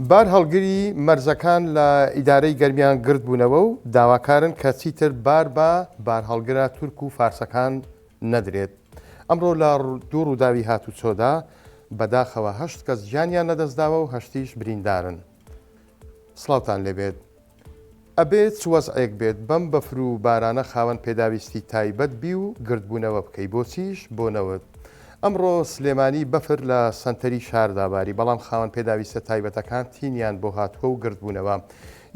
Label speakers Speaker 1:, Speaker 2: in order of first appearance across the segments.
Speaker 1: بارهەڵگری مەرزەکان لە ئیدارەی گەرمیان گردبوونەوە و داواکارن کە چیتر بار بە بارهەڵگرە تورک و فارسەکان نەدرێت. ئەمڕۆ لە دوو ڕووداوی هاتوچۆدا بەداخەوە هەشت کەس گیانیان لەدەستداوە و هەشتیش بریندارن. سڵاوتان لێبێت. ئەبێ چ وەزعێک بێت بەم بەفر و بارانە خاوەن پێداویستی تایبەت بی و گردبوونەوە بکەی بۆچیش بۆ نەوت ئەمڕۆ سلێمانی بەفر لە سەنتەری شاردا باری بەڵام خاوەن پێداویستە تایبەتەکان تینیان بۆ هاتووە و گردبوونەوە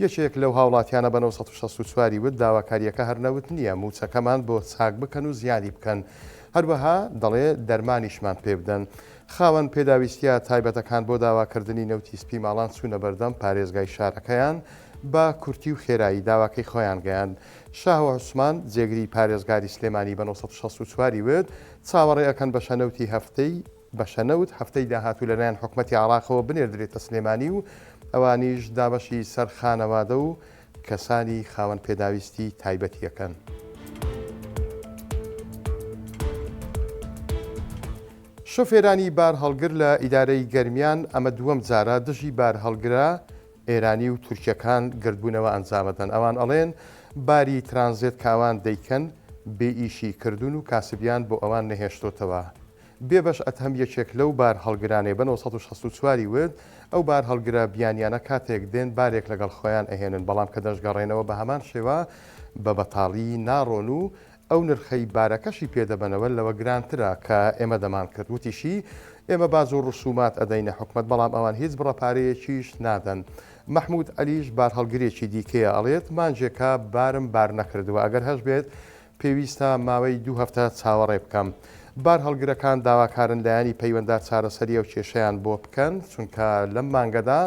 Speaker 1: یەکێک لەو هاوڵاتیانە بە 964 ی وت داواکاریەکە هەر نەوت نییە مووچەکەمان بۆ چاک بکەن و زیادی بکەن هەروەها دەڵێ دەرمانیشمان پێ بدەن خاوەن پێداویستییە تایبەتەکان بۆ داواکردنی نەوتی سپی ماڵان چوونە بەردەم پارێزگای شارەکەیان بە کورتی و خێرایی داواکەی خۆیان گەیاند. شاهۆ عوسمان، جێگری پارێزگاری سلێمانی بە 964 ی وت، چاوەڕێ ئەکەن بەشە نەوتی هەفتەی بەشە نەوت هەفتەی داهاتوو لەلایەن حکومەتی عێراقەوە بنێردرێتە سلێمانی و ئەوانیش دابەشی سەر خانەوادە و کەسانی خاوەن پێداویستی تایبەتیەکەن. شۆفێرانی بارهەڵگر لە ئیدارەی گەرمیان ئەمە دووەم جارە دژی بارهەڵگرە ئێرانی و تورکیەکان گردبوونەوە ئەنجامەدەن ئەوان ئەڵێن باری ترانزێت کە ئەوان دەیکەن بێ ئیشی کردوون و کاسبیان بۆ ئەوان نەهێشتۆتەوە. بێبەش ئەدهەم یەکێک لەو بارهەڵگرانەی بە 964 ی وت، ئەو بارهەڵگرە بیانیانە کاتێک دێن بارێک لەگەڵ خۆیان ئەهێنن بەڵام کە دەشگەڕێنەوە بە هەمان شێوە بە بەتاڵی ناڕۆن و ئەو نرخەی بارەکەشی پێ دەبەنەوە لەوە گرانترە کە ئێمە دەمانکرد وتیشی، ئێمە باج و ڕسومات ئەدەینە حکومەت بەڵام ئەوان هیچ بڕە پارەیەکیش نادەن. مەحمود عەلیش بارهەڵگرێکی دیکەیە ئەڵێت، مانگێکە بارم بار نەکردووە ئەگەر هەشبێت پێویستە ماوەی دوو هەفتە چاوەڕێ بکەم. بارهەڵگرەکان داواکارن لایەنی پەیوەندار چارەسەری ئەو کێشەیان بۆ بکەن، چونکە لەم مانگەدا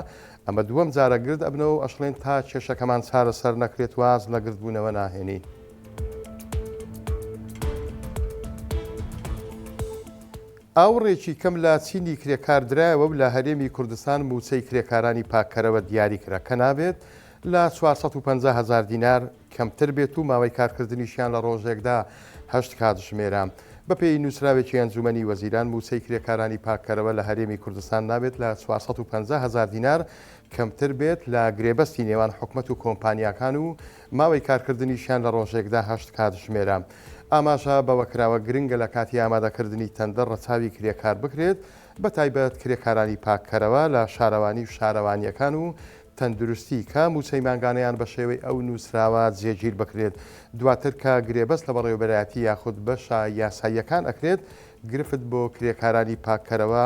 Speaker 1: ئەمە دووەم جارە گرد ئەبنەوە و ئەشڵێن تا کێشەکەمان چارەسەر نەکرێت واز لە گردبوونەوە ناهێنین. ئاوڕێکی کەم لە چینی کرێکار درایەوە و لە هەرێمی کوردستان مووچەی کرێکارانی پاککەرەوە دیاری کرا کە نابێت لە 450 هەزار دینار کەمتر بێت و ماوەی کارکردنیشیان لە ڕۆژێکدا هەشت کاتژمێرە. بەپێی نووسراوێکی ئەنجوومەنی وەزیران، مووچەی کرێکارانی پاککەرەوە لە هەرێمی کوردستان نابێت لە 450 هەزار دینار کەمتر بێت لە گرێبەستی نێوان حکومەت و کۆمپانیاکان و ماوەی کارکردنیشیان لە ڕۆژێکدا هەشت کاتژمێرە. ئاماژە بەوەکراوە، گرنگە لە کاتی ئامادەکردنی تەندەر ڕەچاوی کرێکار بکرێت، بەتایبەت کرێکارانی پاککەرەوە لە شارەوانی و شارەوانییەکان و تەندروستی کە مووچەی مانگانەیان بە شێوەی ئەو نووسراوە جێگیر بکرێت، دواتر کە گرێبەست لە بەڕێوەبەرایەتی یاخود بەشە یاساییەکان ئەکرێت گرفت بۆ کرێکارانی پاککەرەوە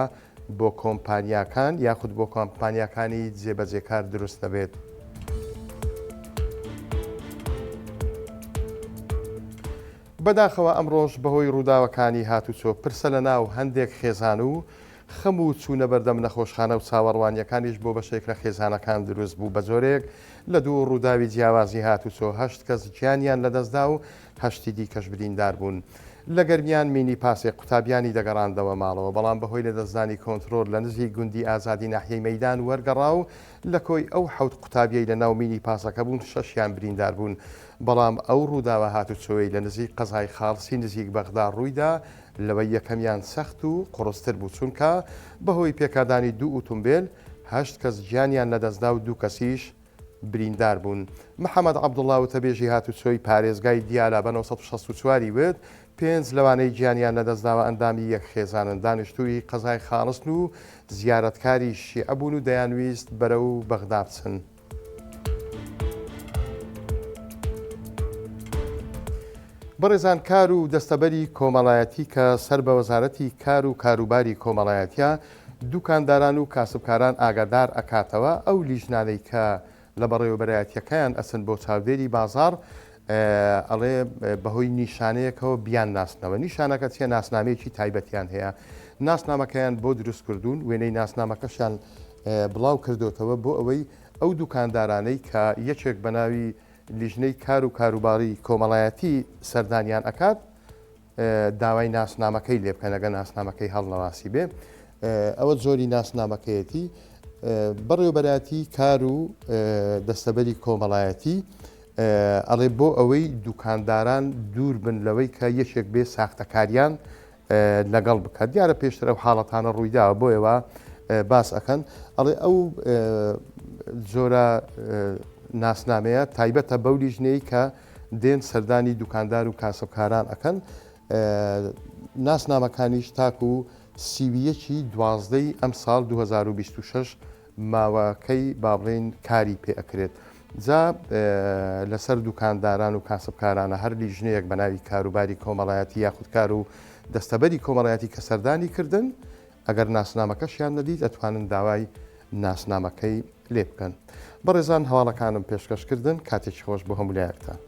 Speaker 1: بۆ کۆمپانیاکان یاخود بۆ کۆمپانیاکانی جێبەجێکار دروست نەبێت. بەداخەوە ئەمڕۆش بەهۆی ڕووداوەکانی هاتوچۆ پرسە لەناو هەندێک خێزان و خەم و چوونە بەردەم نەخۆشخانە و چاوەڕوانییەکانیش بۆ بەشێک لە خێزانەکان دروست بوو بەجۆرێک لە دوو ڕووداوی جیاوازی هاتوچۆ هەشت کەس گیانیان لەدەستدا و هەشتی دیکەش بریندار بوون. لە گەرمیان مینی پاسێک قوتابیانی دەگەڕاندەوە ماڵەوە، بەڵام بەهۆی لەدەستدانی کۆنترۆل لە نزیک گوندی ئازادی ناحیەی مەیدان وەرگەڕا و لە کۆی ئەو حەوت قوتابیەی لە ناو مینی پاسەکە بوون شەشیان بریندار بوون، بەڵام ئەو ڕووداوە هاتوچۆیەی لە نزیک قەزای خاڵسی نزیک بەغدا ڕوویدا لەوەی یەکەمیان سەخت و قوڕستر بوو، چونکە بەهۆی پێکادانی دوو ئوتومبێل هەشت کەس گیانیان لەدەستدا و دوو کەسیش بریندار بوون. محەمەد عەبدوڵا وتەبێژی هاتوچۆی پارێزگای دیالە بە 964 ی وت، پێنج لەوانەی گیانیان لەدەستداوە ئەندامی یەک خێزانن، دانیشتووی قەزای خاڵسن و زیارەتکاری شیعە بوون و دەیانویست بەرەو بەغدا بچن. بەڕێزان کار و دەستەبەری کۆمەڵایەتی کە سەر بە وەزارەتی کار و کاروباری کۆمەڵایەتیە دوکانداران و کاسبکاران ئاگادار ئەکاتەوە ئەو لیژنانەی کە لە بەڕێوەبەرایەتیەکەیان ئەچن بۆ چاودێری بازاڕ ئەڵێ بەهۆی نیشانەیەکەوە بیان ناسنەوە نیشانەکە چیە ناسنامەیەکی تایبەتیان هەیە ناسنامەکەیان بۆ دروست کردوون وێنەی ناسنامەکەشیان بڵاو کردوتەوە بۆ ئەوەی ئەو دوکاندارانەی کە یەکێک بە ناوی لیژنەی کار و کاروباری کۆمەڵایەتی سەردانیان ئەکات داوای ناسنامەکەی لێ بکەن ئەگەر ناسنامەکەی هەڵنەواسی بێ ئەوە جۆری ناسنامەکەیەتی بەڕێوبەراتی کار و دەستەبەری کۆمەڵایەتی ئەڵێ بۆ ئەوەی دوکانداران دوور بن لەوەی کە یەکێک بێ ساختەکاریان لەگەڵ بکات دیارە پێشتر ئەو حاڵەتانە ڕوویداوە بۆیەوە. باس ئەکەن ئەڵێ ئەو جۆرە ناسنامەیە تایبەتە بەو لیژنەی کە دێن سەردانی دوکاندار و کاسبکاران ئەکەن ناسنامەکانیش تاکو سیویەکی دوازدەی ئەم ساڵ 2026 ماوەکەی با بڵێین کاری پێ ئەکرێت جا لەسەر دوکانداران و کاسبکارانە هەر لیژنەیەک بە ناوی کاروباری کۆمەڵایەتی یاخود کار و دەستەبەری کۆمەڵایەتی کە سەردانی کردن ئەگەر ناسنامەکەشیان نەدیت ئەتوانن داوای ناسنامەکەی لێ بکەن. بەڕێزان هەواڵەکانم پێشکەش کردن کاتێکی خۆش بۆ هەموو لایەکتان.